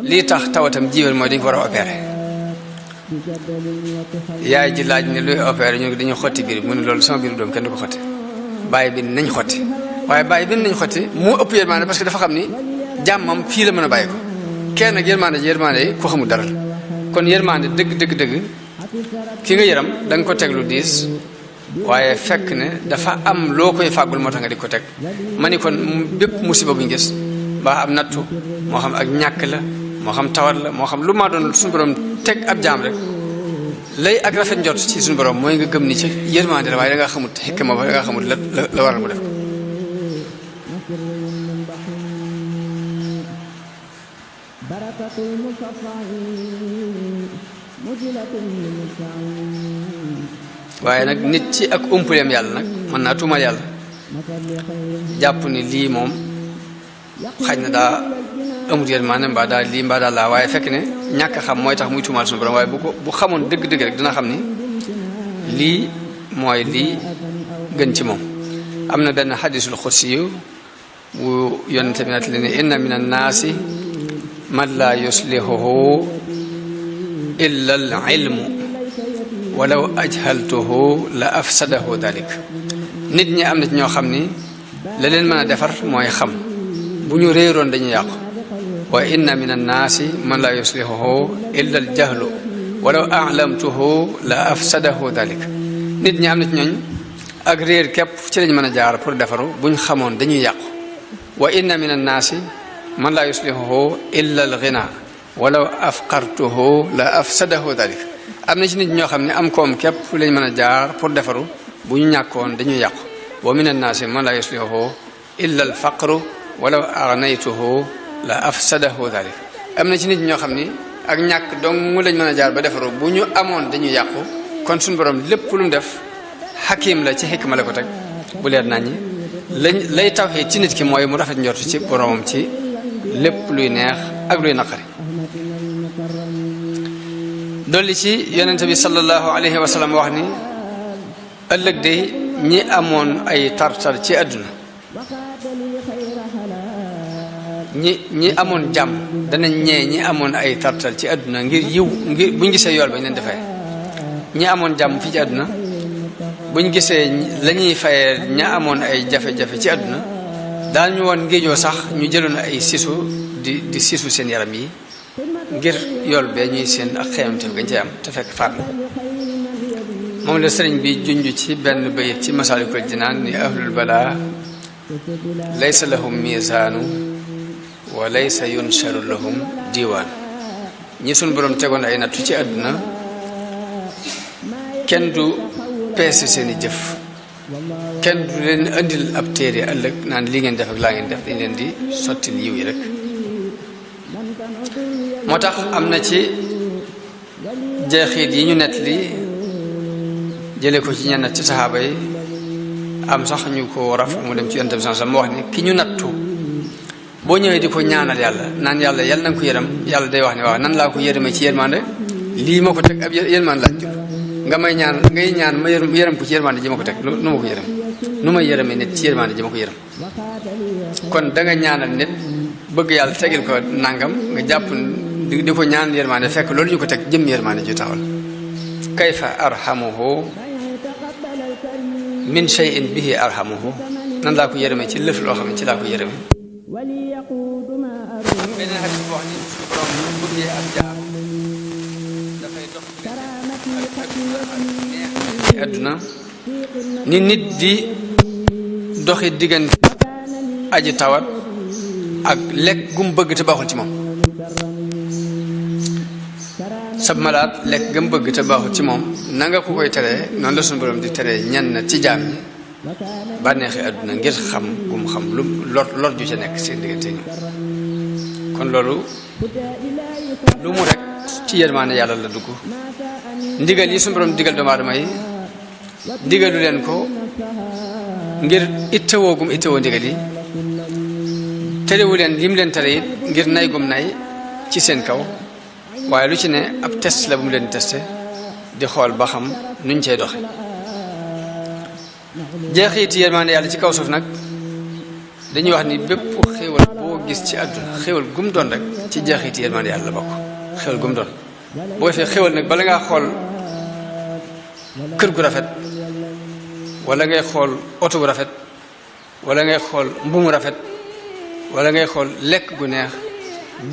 A: lii tax tawatam jiwal mooy dañ ko war a opéré yaay ji laaj ne luy opéré ñu dañu xotti biir mu ne loolu sama biiru doom kenn du ko xotti bàyyi bi nañ xotti waaye bàyyi bi nañ xotti moo ëpp yërmande parce que dafa xam ni jàmmam fii la mën a bàyyi ko kenn nag yërmande yi ko xamul dara kon yërmande dëgg ki nga yëram da nga ko teg lu diis waaye fekk ne dafa am loo koy fàggul moo tax nga di ko teg ma ni kon bépp musiba bu ñu gis mbaa am nattu moo xam ak ñàkk la moo xam tawat la moo xam lu ma doon suñu borom teg ab jaam rek lay ak rafet njort ci suñu borom mooy nga gëm ni ci yërmande la waaye da ngaa xamut xikma ba da ngaa xamut la waral mu def waaye nag nit ci ak umpuleem yàlla nag mën naa tuumal yàlla jàpp ni lii moom xaj na daa amut yërmande mbaa daal lii mbaa daal laa waaye fekk ne ñàkk xam mooy tax muy tuumaal suñu borom waaye bu xamoon dëgg-dëgg rek dina xam ni lii mooy lii gën ci moom am na benn xadisul xudsi yu bu yonente bi nettali ne inna min annaasi man laa yuslihuhu illa al ilmu walaw ajhaltuhu la afsadahu dalik nit ñi am na ci ñoo xam ni la leen mën a defar mooy xam bu ñu réeroon dañu yàqu wa inna min annaasi man laa yuslihuhu illa al jahlu walaw a'lamtuhu la afsadahu dalik nit ñi am na ci ñooñ ak réer képp ci lañ mën a jaar pour defaru buñ xamoon dañuy yàqu wa inna min annaasi man laa yuslihuhu illa al ghina walaw afqartuhu la afsadahu dalik am na ci nit ñoo xam ne am koom képp lañ mën a jaar pour defaru bu ñu ñàkkoon dañuy yàqu wa min annaasi man laa yuslihuhu illa al faqru walaw aghnaytuhu la afsadahu dalik am na ci nit ñoo xam ni ak ñàkk dong lañ mën a jaar ba defaru bu ñu amoon dañuy yàqu kon suñu borom lépp lu mu def xakim la ci xikma la ko teg bu leer naññi lay tawxiid ci nit ki mooy mu rafet njort ci boromam ci lépp luy neex ak luy naqari dolli ci yonente bi sallallahu alayhi wa sallam wax ni ëllëg de ñi amoon ay tartar ci àdduna ñi amoon jàmm danañ ñee ñi amoon ay tartar ci àdduna ngir yiw ngir buñ gisee yool ba ñu leen defee ñi amoon jàmm fii ci àdduna buñ gisee la ñuy fayee ña amoon ay jafe-jafe ci àdduna daañu woon ngéejoo sax ñu jëloon ay sisu di sisu seen yaram yi ngir yool bee ñuy seen ak xeemteef gañ ci am te fekk faat na moom la sëriñ bi junj ci benn bayit ci Masaalikul Jinaan ni ahlul balaa laysa lahum miisaanu wa laysa yunsharu lahum diiwaan ñi suñ borom tegoon ay nattu ci àdduna kenn du peese seeni jëf kenn du leen andil ab téere ëllëg naan li ngeen def ak laa ngeen def dañ leen di sottil yiw yi rek moo tax am na ci jeexit yi ñu nett li jële ko ci ñenn ci saxaaba yi am sax ñu ko raf mu dem ci yonent bi sallallahu alayhi wasallam mu wax ni ki ñu nattu boo ñëwee di ko ñaanal yàlla naan yàlla yàlla na nga ko yërëm yàlla day wax ni waaw nan laa ko yërëmee ci yërmande lii ma ko teg ab yërmande laaj jur nga may ñaan ngay ñaan ma yërëm ko ci yërmande ji ma ko teg nu ma ko yërëm nu may yërëmee nit ci yërmande ji ma ko yërëm kon da nga ñaanal nit bëgg yàlla tegil ko nangam nga jàpp di ko ñaan yërmande fekk loolu ñu ko teg jëm yërmande ju taxawal kayfa arhamuhu min shay'in bihi arhamuhu nan laa ko yërëmee ci lëf loo xam ne ci laa ko yërëmee am beneen xadis boo xam ne suñu borom bu bëggee ab jaam dafay dox ci àdduna ni nit di doxi diggante aji tawat ak lekk gum bëgg te baaxul ci moom sab malaat lekk gam bëgg te baaxul ci moom na nga ko koy teree noonu la suñu borom di teree ñenn ci jaam ñi bànneexi àdduna ngir xam gum xam lu lor ju ca nekk seen diggante ñu kon loolu lu mu rek ci yërmaane yàlla la dugg ndigal yi suñu borom digal doomu aadama yi digalu leen ko ngir ittewoo gum ittewoo ndigal yi terewu leen lim leen tere it ngir nay gum nay ci seen kaw waaye lu ci ne ab test la bu mu leen testé di xool ba xam nuñ cey doxe jeexiti yërmaande yàlla ci kaw suuf nag dañuy wax ni bépp xéewal boo gis ci àdduna xéewal gum doon rek ci jeexiti yërmaande yàlla la bokk xéewal gum doon boo defee xéewal nag bala ngaa xool kër gu rafet wala ngay xool oto bu rafet wala ngay xool mbumu rafet wala ngay xool lekk gu neex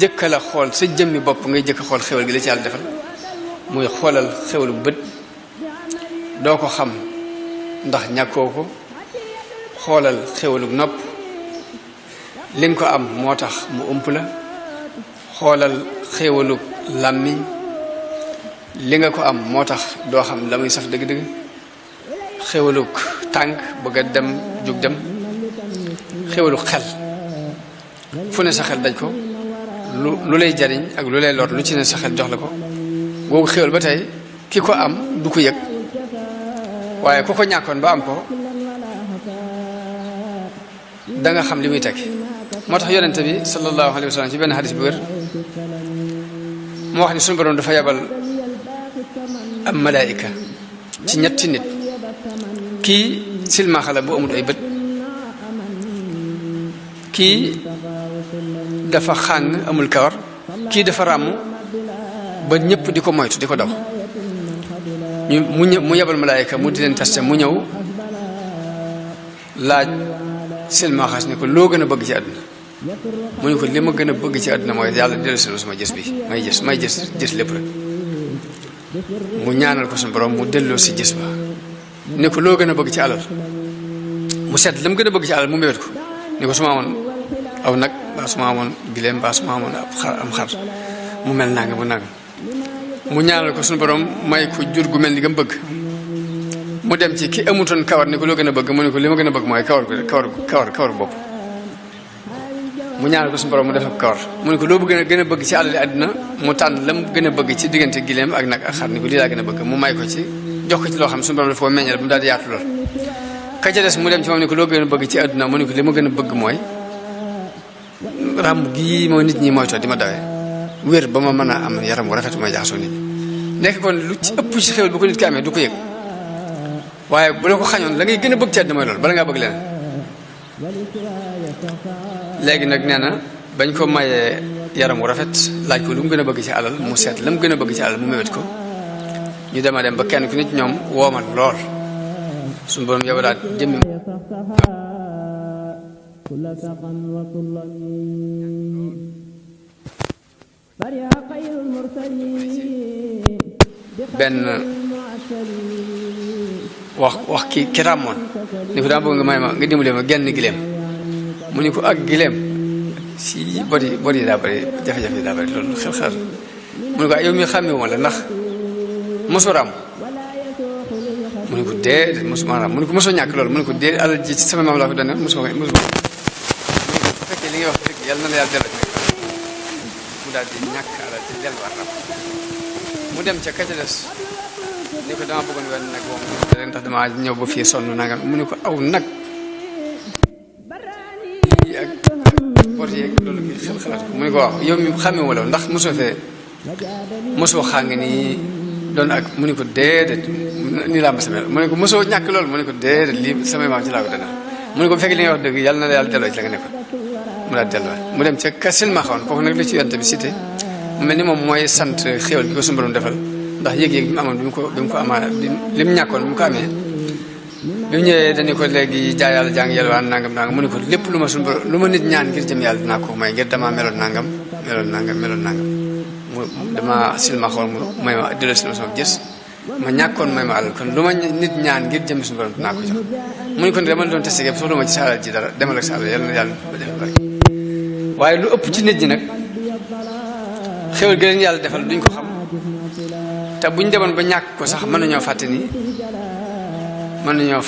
A: jëkka la xool sa jëmmi bopp ngay jëkk xool xéwal gi la ci yàlla defal muy xoolal xéwalu bët doo ko xam ndax ñàkkoo ko xoolal xéwalu nopp li nga ko am moo tax mu ëmp la xoolal xéwalu làmmiñ li nga ko am moo tax doo xam la muy saf dëgg-dëgg xéwalu tànk bëgg a dem jug dem xéwalu xel fu ne sa xel daj ko lu lay jariñ ak lu lay lor lu ci ne sa xel jox la ko googu xéwal ba tey ki ko am du ko yëg waaye ku ko ñàkkoon ba am ko da nga xam li muy tekki moo tax yonente bi sallallahu alayhi wa sallam ci benn xadis bu wér moo wax ni suñu borom dafa yabal am malaayika ci ñetti nit kii silmaxa la bu amul ay bët kii dafa xàng amul kawar kii dafa ràmm ba ñëpp di ko moytu di ko daw mu yebal malaayika mu di leen testé mu ñëw laaj silmaxas ne ko loo gën a bëgg ci àdduna mu ne ko li ma gën a bëgg ci àdduna mooy yàlla dellu si sama jës bi may jës lépp rek mu ñaanal ko suñu borom mu delloo si jës ba ne ko loo gën a bëgg ci alal mu seet la mu gën a bëgg ci alal mu mébét ko ne ko su ma amoon aw nag mbaa su ma amoon gileem mbaa su ma amoon am xar mu mel nanga mu nanga mu ñaanal ko suñu borom may ko jur gu mel ni nga bëgg mu dem ci ki amutoon kawar ne ko loo gën a bëgg mu ne ko li ma gën a bëgg mooy kawar bopp mu ñaanal ko suñu borom mu def ko kawar mu ne ko loo gën a bëgg ci àlali àddina mu tànn la mu gën a bëgg ci diggante gileem ak nag ak xar ni ko lii laa gën a bëgg mu may ko ci jox ko ci loo xam suñu borom dafa ko meññal bu mu daal di yaatu lool ka ca des mu dem ci moom ne ko loo gën a bëgg ci àdduna mu ne ko li ma gën a bëgg mooy ràmm gii moo nit ñi mooy too di ma dawee wér ba ma mën a am yaram wu rafet may jaxasoo nit ñi nekk kon lu ci ëpp ci xéwal bu ko nit ki amee du ko yëg waaye bu la ko xañoon la ngay gën a bëgg ci àdduna mooy loolu bala ngaa bëgg leneen léegi nag nee na bañ ko mayee yaram wu rafet laaj ko lu mu gën a bëgg ci alal mu seet la mu gën a bëgg ci alal mu mébét ko ñu dema dem ba kenn ku nit ñoom woomal lool suñu borom yow daal jëmmi benn wax ki ràmmoon ni ko daa bëgg nga may ma nga dimbale ma genn gileem mu ni ko ak gileem si bori daa bëri jafe-jafe daa bëri loolu xel mu ni ko yow mi xàmmewu ma la ndax mosoo ràmm mu ne ko déedéet mosuma ràmm mu ne ko mosoo ñàkk loolu mu ne ko déedéet alal ji ci sama maam laa ko doon mosuma bu fekkee li ngay wax dëgg yàlla na la yàlla delloo mu daal di ñàkk alal ci delluwaat ràmm mu dem ca kaca des ni ko dama bëggoon wenn nag moom ndax dama ñëw ba fii sonn nangam mu ne ko aw nag yi ak bor yeeg loolu gi xel xalaat ko mu ne ko waaw yow mi xàmmee wala ndax mosoo xàng nii doon ak mu ne ko déedéet nii laa ma samel mu ne ko mosoo ñàkk loolu mu ne ko déedéet lii samay maam ci laa ko dana mu ne ko bu fekkee li ngay wax dëgg yàlla na la yàlla delloo ci la nga nekkoon mu daal delloo mu dem ca ka silma xawoon kooku nag la ci yonte bi cité mu mel ni moom mooy sant xéwal gi ko suñu borom defal ndax yëg-yëg bi mu amoon bi mu ko amaa li mu ñàkkoon bi mu ko amee bi mu ñëwee dañu ko léegi jaay yàlla jàng yelwaan nangam nangam mu ne ko lépp lu ma suñu borom lu ma nit ñaan ngir jëm yàlla dinaa ko may ngir damaa meloon nangam mu dama silma xool mu may ma delloo si sama gis ma ñàkkoon may ma alal kon lu ma nit ñaan ngir jëm suñu borom dinaa ko jox mu ne ko dama doon testé gépp soxla ma ci sa alal ji dara demal ak sa alal yàlla na yàlla ba def bari waaye lu ëpp ci nit ñi nag xéwal gi leen yàlla defal duñ ko xam te buñ demoon ba ñàkk ko sax mën nañoo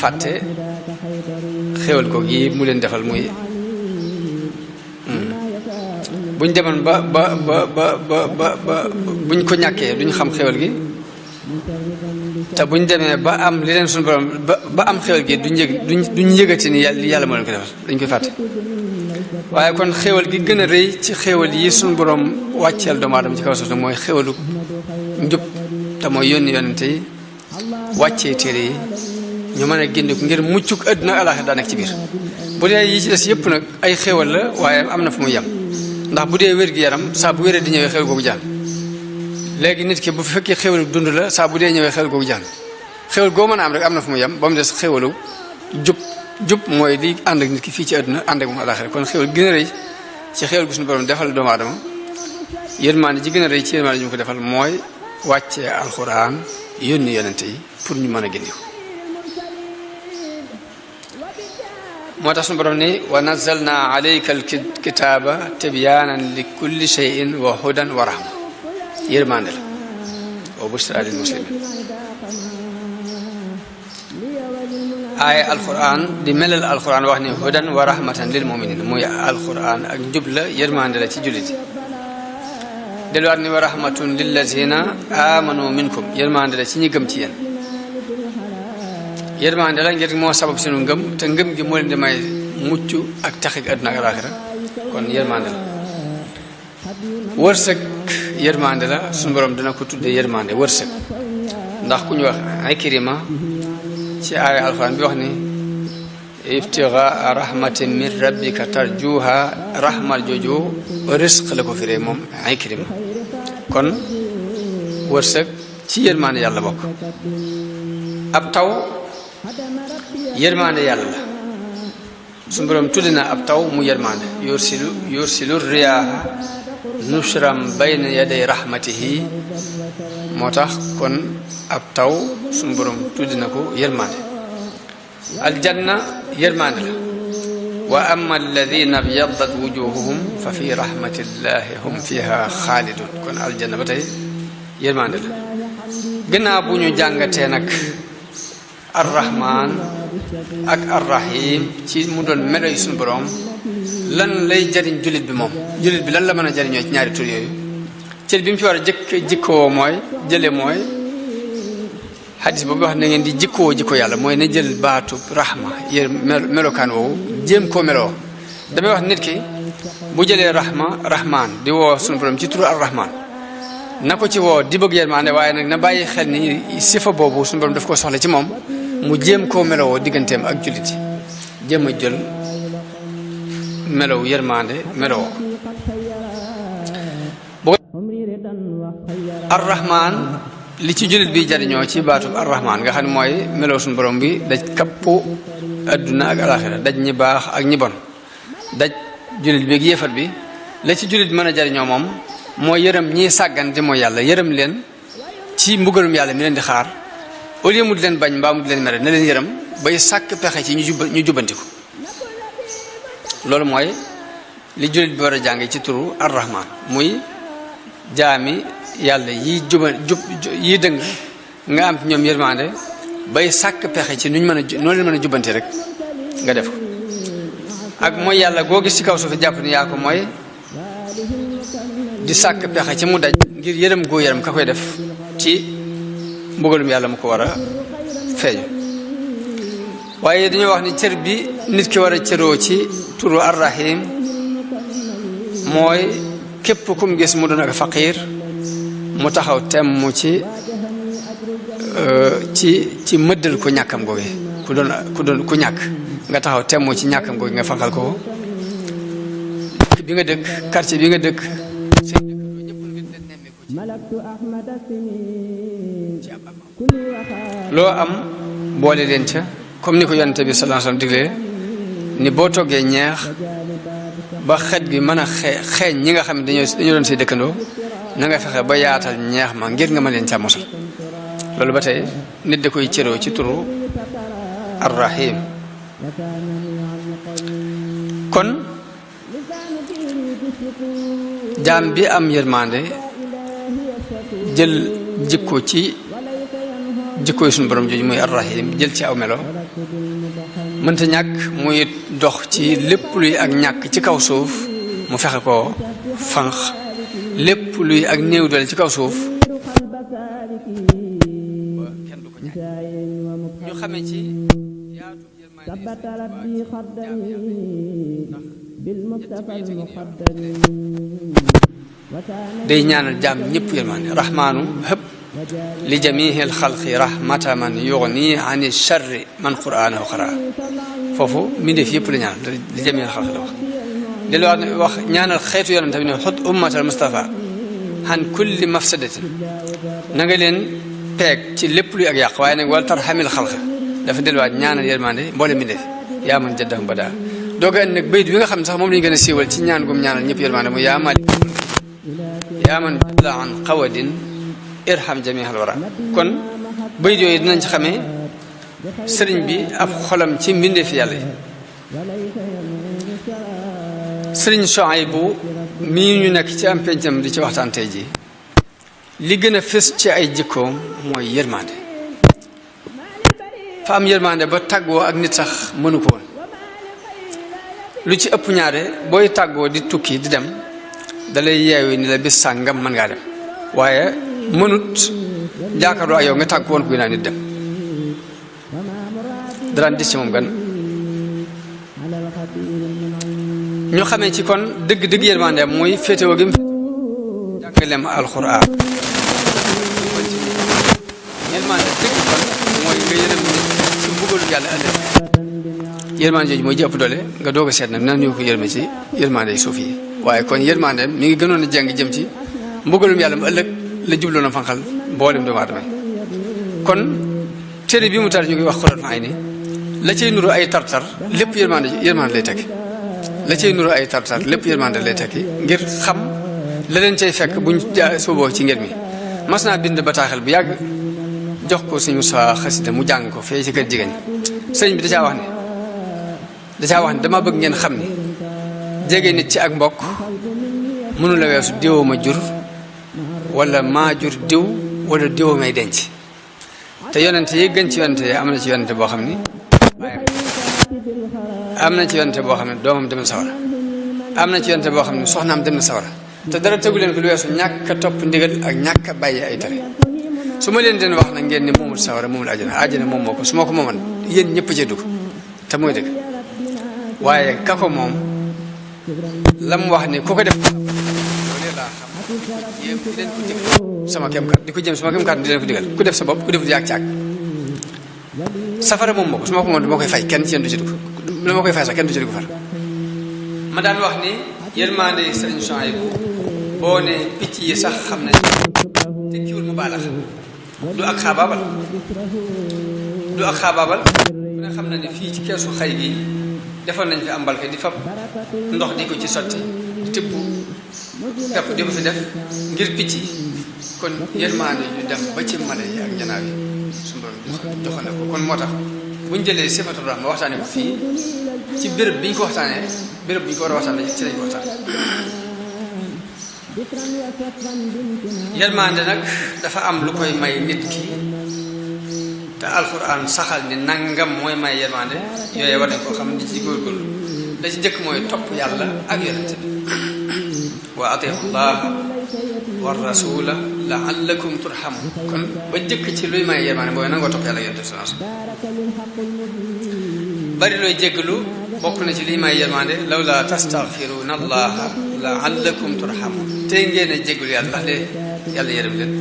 A: fàtte xéwal ko gi mu leen defal muy buñ demoon ba buñ ko ñàkkee duñ xam xéwal gi te buñ demee ba am li leen suñu borom ba am xéwal gi duñ yëgati ni yàlla moo leen ko defal dañ koy fàtte waaye kon xéwal gi gën a rëy ci xéwal yi suñu borom wàcceel doomu aadama ci kaw suuf mooy xéwalu njub te mooy yónni yonente yi wàccee téere yi ñu mën a gindiku ngir muccuk àdduna alaaxira daa nekk ci biir bu dee yi ci des yëpp nag ay xéwal la waaye am na fu muy yem ndax bu dee wér-gi-yaram saa bu wéree di ñëwee xéwal googu jaan léegi nit ki bu fekkee xéwalu dund la saa bu dee ñëwee xéwal googu jaan xéwal goo mën a am rek am na fu mu yem ba mu des xéwalu jub mooy li ànd ak nit ki fii ci àdduna ànd ak moom alaaxira kon xéwal gën a rëy ci xéwal gu suñu borom defal doomu aadama yërmaande ji gën a rëy ci yërmaande ji mu ko defal mooy wàccee alxuraan yónni yonente yi pour ñu mën a gindiku moo tax suñu borom ni wa nazzalna alayka alkitaaba tibyaanan li kulli shay'in wa hudan wa rahma yërmaande la wa bushra lil muslimin aaya alquran di melal alquran wax ni hudan wa rahmatan lil muminin muy alquran ak njub la yërmaande la ci jullit yi delluwaat ni wa rahmatun lillazina amanu minkum yërmaande la ci ñi gëm ci yéen yërmaande la ngir moo sabab sunu ngëm te ngëm gi moo leen di may mucc ak taxig àdduna ak alaaxira kon yërmaande la wërsëg yërmaande la suñu borom dina ko tuddee yërmaande wërsëg ndax ku ñu wax Ikrima ci aaya alxuraan bi wax ni ibtigaa rahmatin min rabbika tarjuha rahmat jooju risq la ko firee moom Ikrima kon wërsëg ci yërmaande yàlla bokk ab taw yërmaande yàlla la suñu borom tuddi na ab taw mu yërmaande yursilu riyaaha nushram bayna yaday rahmatihi moo tax kon ab taw suñu borom tuddi na ko yërmaande aljanna yërmaande la wa amma alladina byaddat wujuhuhum fa fi rahmatillahi hum fiha xaalidun kon aljanna ba tey yërmaande la gannaaw bu ñu jàngatee nag arrahman ak arrahim ci mu doon melo yu suñu borom lan lay jariñ jullit bi moom jullit bi lan la mën a jariñoo ci ñaari tur yooyu cër bi mu ci war a jikkoo mooy jële mooy xadis boobu wax na ngeen di jikkoo jikko yàlla mooy na jël baatu rahma yér melokaan woowu jéem koo meloo damay wax nit ki bu jëlee rahman di woo suñu borom ci turu arrahman na ko ci woo di bëgg yërmande waaye nag na bàyyi xel ni sifa boobu suñu borom daf ko soxla ci moom mu jéem koo meloo digganteem ak jullit yi jéem a jël melow yërmande meloo ko arrahman li ci jullit bi jariñoo ci baatub arrahman nga xam ne mooy melow suñu borom bi daj kappu adduna ak alaxira daj ñi baax ak ñi bon daj jullit bi ak yéefat bi la ci jullit mën a jariñoo moom mooy yërëm ñiy sàggan di mooy yàlla yërëm leen ci mbugalum yàlla mi leen di xaar au lieu mu di leen bañ mbaa mu di leen mere na leen yërëm bay sàkk pexe ci ñu jubbantiku loolu mooy li jullit bi war a jànge ci turu arrahman muy jaami yàlla yi dëng nga am ñoom yërmande bay sàkk pexe ci noo leen mën a jubbanti rek nga def ko ak mooy yàlla goo gis ci kaw suuf jàpp ni yaa ko mooy di sàkk pexe ci mu daj ngir yërëm goo yërëm ka koy def ci mbugalum yàlla mu ko war a feeñu waaye dañoo wax ni cër bi nit ki war a cëroo ci turu arrahim mooy képp kum gis mu doon ak faqiir mu taxaw temm ci mëddal ko ñàkkam googu ku ñàkk nga taxaw temm ci ñàkkam googu nga fanqal ko dëkk bi nga dëkk quartier bi nga dëkk seen dëkk ñëpp nga leen nemmeeku ci am loo am boole leen ca comme ni ko yonente bi sallallahu alayhi wasallam diglee ni boo toggee ñeex ba xet bi mën a xeeñ ñi nga xam ne dañoo doon say dëkkandoo na nga fexe ba yaatal ñeex ma ngir nga mën leen ca mosal loolu ba tey nit da koy cëroo ci turu arrahim kon jaam bi am yërmande jël jikko ci jikkoy suñu borom jooju muy arrahim jël ci aw melo mënta ñàkk muy dox ci lépp luy ak ñàkk ci kaw suuf mu fexe ko fanq lépp luy ak néew doole ci kaw suuf kenn du ko ñaan ñu xamee ci yaatu day ñaanal jaam ñëpp yërmande rahmaanu hëpp li jamihil xalqi rahmata man yughni ani sharri man qur'anahu qara foofu mbindeef yëpp la ñaanal li jamihil xalqi la wax delluwaat wax ñaanal xeetu yonent bi ne xut ummatal Mustafa han kulli mafsadatin na nga leen peeg ci lépp luy ak yàq waaye nag wal tarhamil xalqa dafa delluwaat ñaanal yërmande mboole mbindeef yaa man jaddahum badaa dooga andi nag bayit bi nga xam ne sax moom lañu gën a siiwal ci ñaan gum ñaanal ñëpp yërmande mu yaa malik yaa man jalla an qawadin irham jamihal wara kon bayit yooyu dinañ ci xamee sëriñ bi ab xolam ci mbindeefi yàlla yi sëriñ Souhaïbou mii ñu nekk ci am pencam di ci waxtaan tey ji li gën a fës ci ay jikkoom mooy yërmande fa am yërmande ba tàggoo ak nit sax mënu ko woon lu ci ëpp ñaare booy tàggoo di tukki di dem dalay yeewi ni la bis sàngam mën ngaa dem waaye mënut jàkkaarloo ak yow nga tàgg woon kuy naa nit dem daraan dis ci moom gan ñu xamee ci kon dëgg yërmande mooy féetewoo gi mu jàngaleem alxuraan yërmande dëgg kon mooy nga yërëm ci mbugalu yàlla ëllëg yërmande jooju mooy ji ëpp doole nga doog a seet nag nan ñu ko yërme ci yërmande suuf yi waaye kon yërmande mi ngi gënoon a jàng jëm ci mbugalum yàlla mu ëllëg la jubloon a fanqal mboolem doomu aadama kon téere bi mu tar ñu ngi wax Xuratul Ayni la cay nuru ay tartar lépp yërmande lay tekki la cay nuru ay tartar lépp yërmande lay tekki ngir xam la leen cay fekk buñ sooboo ci ngir mi mas naa bind bataaxel bu yàgg jox ko suñu sa xasida mu jàng ko fee ci kër jigéen sëñ bi da caa wax ne dama bëgg ngeen xam ni jege nit ci ak mbokk mënu la weesu diwoo ma jur wala maa jur diw wala diwoo may denc te yonente yi gën ci yonente yi am na ci yonente boo xam ni doomam dem na sawara am na ci yonente boo xam ne soxnaam dem na sawara te dara tegu leen ko lu weesu ñàkk a topp ndigal ak ñàkk a bàyyi ay tere su ma leen den wax nag ngeen ni moomul sawara moomul àjjana moom moo ko su ma ko mooman yéen ñëpp cee dugg te mooy dëgg waaye ka ko moom lam wax ni ku ko def loolee laa xam yéen di leen ko digal sama kem kat di ko jëm sama kem kat di leen ko digal ku def sa bopp ku def di yàgg caag safara moom moo ko su ma ko moom dama koy fay kenn ci yéen du ci dugg la ma koy fay sax kenn du ci dugg far ma daan wax ni yërmande sëriñ Souhaïbou boo ne picc yi sax xam nañ te kiwul mu baalax du ak xaabaabal ku ne xam na ne fii ci keesu xay gi defoon nañ fi am mbalka di fab ndox di ko ci sotti di tibb pepp di ko fi def ngir picc yi kon yërmande ñu dem ba ci mala yi ak janaaw yi suñu borom joxane ko kon moo tax buñ jëlee sifatul rahma waxtaane ko fii ci béréb bi ñu ko waxtaanee béréb bi ñu ko war a waxtaanee ci lañ ko waxtaan yërmande nag dafa am lu koy may nit ki te alxuraan saxal ni nangam mooy may yërmande yooyu war nañ koo xam di ci góorgóorlu da ci njëkk mooy topp yàlla ak yonente bi wa atiu llaha wa rasula laallakum turhamun kon ba njëkk ci luy may yërmande mooy nangoo topp yàlla ak yonente bi bari looy jéggalu bokk na ci liy may yërmande law la tastaghfiruna allaha laallakum turhamun tey ngeen a jéggalu yàlla ndax de yàlla yërëm leen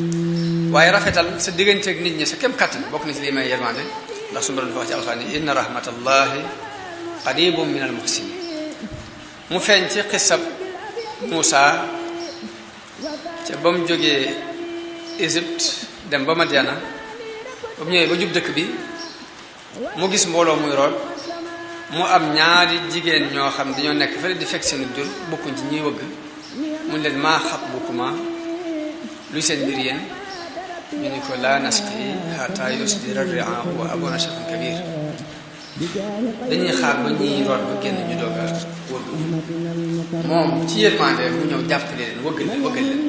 A: waaye rafetal sa digganteeg nit ñi sa kem kàttan bokk na ci liy may yërmande ndax suñu borom dafa wax ci alxuraan ni inna rahmatallahi qaribun min al muhsinin mu feeñ ci xisab Moussa ca ba mu jógee Égypte dem ba Madiana ba mu ñëwee ba jub dëkk bi mu gis mbooloo muy root mu am ñaari jigéen ñoo xam dañoo nekk fële di fekk seen jur bokkuñ ci ñuy wëgg mun leen maa xatbukuma luy seen mbir yéen ñu ni ko laa nasqi hatta yusdira ar-ri'aa wa abuna shaykhun kabir dañuy xaar ba ñuy root ba génn ñu doog a wëgg moom ci yërmande mu ñëw jàppale leen wëggal leen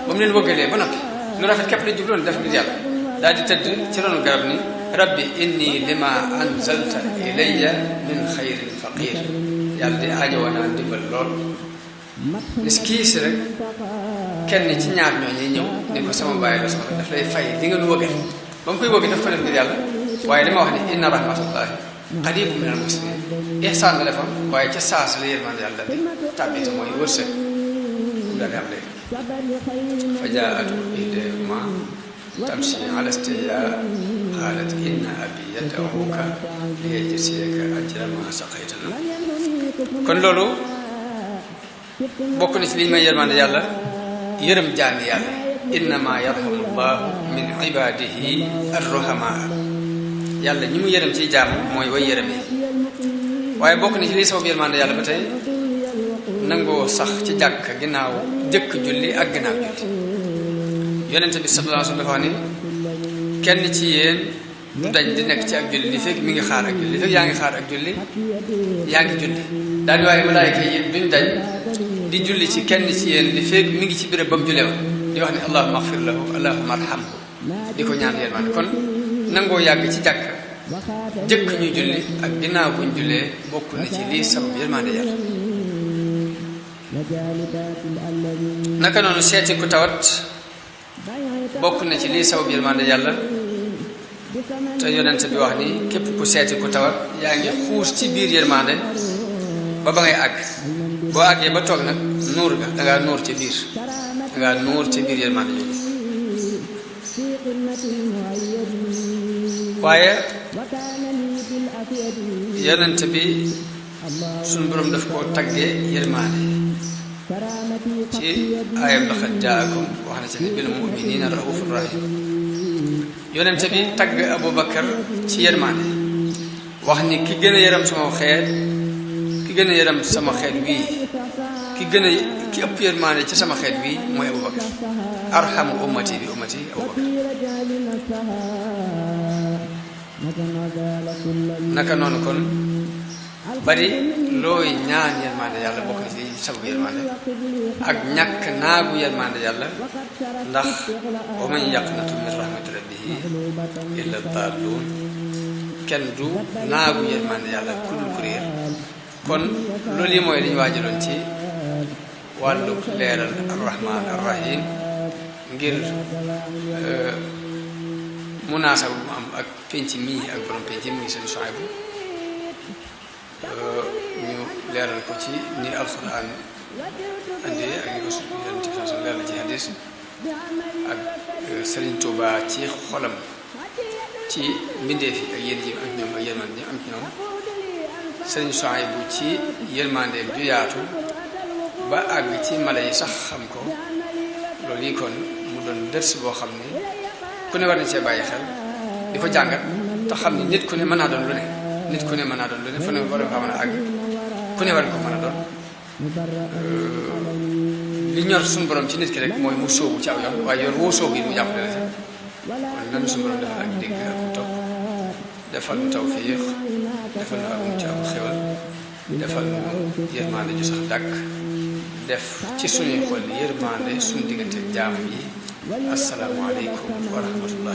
A: ba mu leen wëggalee ba noppi lu rafet képp la jubloon def ngir yàlla daal di tëdd ci ronu garab ni rabbi inni lima anzalta ilayya min xayrin faqir yàlla di aajowoo naa ndimbal lool bis kii si rek kenn ci ñaar ñooñu ñëw ni ko sama bàyyi la soxla daf lay fay li nga nu wëggal ba mu koy wëgg daf ko def ngir yàlla waaye li ma wax ni inna rahmatullahi qariibun minal muhsinin ihsaan la defoon waaye ca saas la yërmande yàlla di tàbbite mooy wërsëg mu daal di am léegi fa jaa'atu ihdaahuma tamshi ala istihyaa qaalat inna abii yad'uuka liyajziyaka ajra maa saqayta lana kon loolu bokk na ci li may yërmande yàlla yërëm jaami yàlla innamaa yarhamu llahu min ibaadihi arruhamaa yàlla ñi mu yërëm ci jaam mooy way yërëmee waaye bokk na ci liy sabab yërmande yàlla ba tey nangoo sax ci jàkk ginnaaw jëkk julli ak ginnaaw julli yonente bi sallallahu alayhi wa sallam dafa wax ni kenn ci yéen du dañ di nekk ci ak julli li fekk mi ngi xaar ak julli li fekk yaa ngi xaar ak julli yaa ngi julli daal di waaye malaayika yi duñ dañ di julli ci kenn ci yéen li fekk mi ngi ci béréb ba mu jullee woon di wax ne allahumma axfir lahu allahumma arhamhu di ko ñaan yërmande kon nangoo yàgg ci jàkk jëkk ñu julli ak ginnaaw buñ jullee bokk na ci lii sabab yërmande yàlla naka noonu seeti ku tawat bokk na ci lii sabab yërmande yàlla te yonent bi wax ni képp ku seeti ku tawat yaa ngi xuus ci biir yërmande ba ngay àgg boo àggee ba toog nag nuur nga dangaa nuur ci biir dangaa nuur ci biir yërmande yooyu waaye yonent bi suñu borom daf koo taggee yërmande ci aayam laqad jaakum wax na ci ne bil mu'minina raufur rahim yonent bi tagg Abubakar ci yërmande wax ni ki gën a yërëm sama xeet ki gën a yërëm sama xeet wii ki ëpp yërmande ci sama xeet wii mooy Abubakar arhamu ummati bi ummati Abubakar naka noonu kon bari looy ñaan yërmande yàlla bokk na ci sababu yërmande ak ñàkk naagu yërmande yàlla ndax wa man yaqnatu min rahmati rabbihi illa daalluun kenn du naagu yërmande yàlla ku dul ku réer kon loolu yi mooy li ñu waajaloon ci wàllu leeral arrahman arrahim ngir munaasaba bu mu am ak penc mii ak borom penc muy seen Suhaybu ñu leeral ko ci ni alxuraan andi ak ni ko yonent bi leeral ci hadis ak Serigne Touba ci xolam ci mbindeef yi ak yéen ji ak ñoom ak yërmande ñi am ci ñoom Serigne Suhaybu ci yërmandeem ju yaatu ba àgg ci mala yi sax xam ko loolu yi kon mu doon dërs boo xam ne ku ne war nañ see bàyyi xel di ko jàngat te xam ni nit ku ne mën naa doon lu ne nit ku ne mën naa doon lu ne fu ne war ko mën a àgg ku ne war ko mën a doon li ñor suñu borom ci nit ki rek mooy mu sóobu ci aw yoon waaye yoon woo sóobu yi mu jàppale la ci kon nan suñu borom defal ak dégg ak topp defal nu tawfiix defal nu ak mucc ak xewal defal nu yërmande ju sax dàkk def ci suñuy xol yërmande suñu diggante jaam yi assalaamu aleykum wa rahmatullah